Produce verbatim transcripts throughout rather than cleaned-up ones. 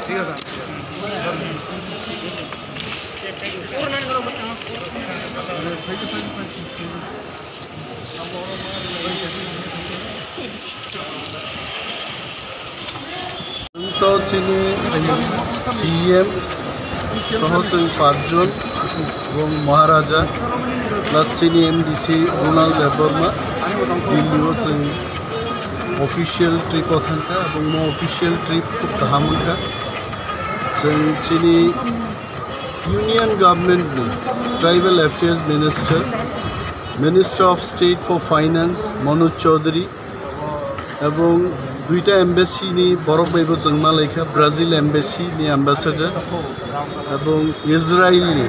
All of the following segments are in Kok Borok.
ঠিক আছে। To chini C M soho chwng pachjon ebong Maharaja plus chini M D C Ronald Debbarma Delhi o chwng official trip o thangkha, ebong mo official trip khub kaham wngkha. Chwng chini Union Government ni Tribal Affairs Minister, Minister of State for Finance Manoj Chaudhary, ebong duita embassy ni borok bai bo chwng malaikha, Brazil embassy ni ambassador ebong Israel ni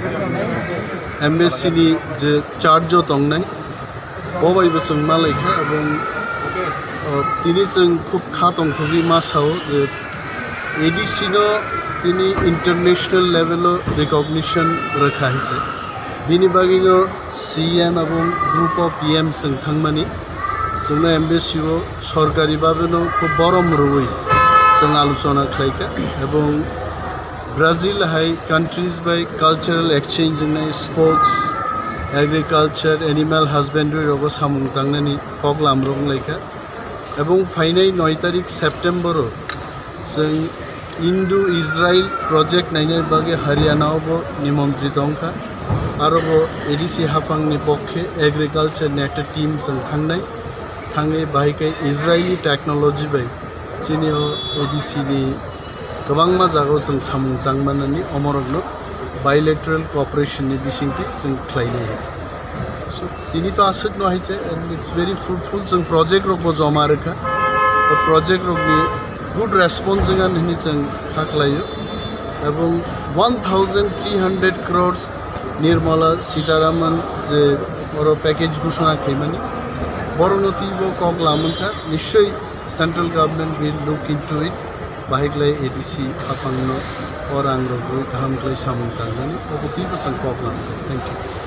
embassy ni je charge o tongnai, bo bai bo chwng malaikha, ebong, o, tini chwng khub kha tongthogwi ma sao je A D C no tini international level o recognition rwkha hinse. Bini bagwi no C M ebong group of P M chwng thangmani, chwngno embassy o sorkari babe no khub borom rwui chwng alochona khlaikha, ebong Brazil hai countries bai cultural exchange wngnai, sports, agriculture, animal husbandry rogo samung tangnani koklam rok wnglaikha, ebong phainai noi tarik September o chwng Indo-Israel project nainai bagwi Haryana o bo nimontri tongkha. Aro bo A D C haphangni pokhe agriculture ni ekta team chwng thangnai. Thangwi bahai khe Israeli technology bai chini o A D C ni kwbangma jagao chwng samung tangmanani omorokno bilateral cooperation ni bisingtwi chwng khlainai. So, tini to aswkno hai se, and it's very fruitful, chwng project rokbo joma rwkha. O project rokni good response wngkha hinwi chwng kha khlaio. Ebong one thousand three hundred crores Nirmala Sitharaman je oro package ghoshona khaimani, borokno twibo kok lamwngkha, nishoi central government will look into it, bahai khlai A D C haphangno o rang rogwi kaham khlai samung tangnani, obo twibo chwng kok lamkha. Thank you.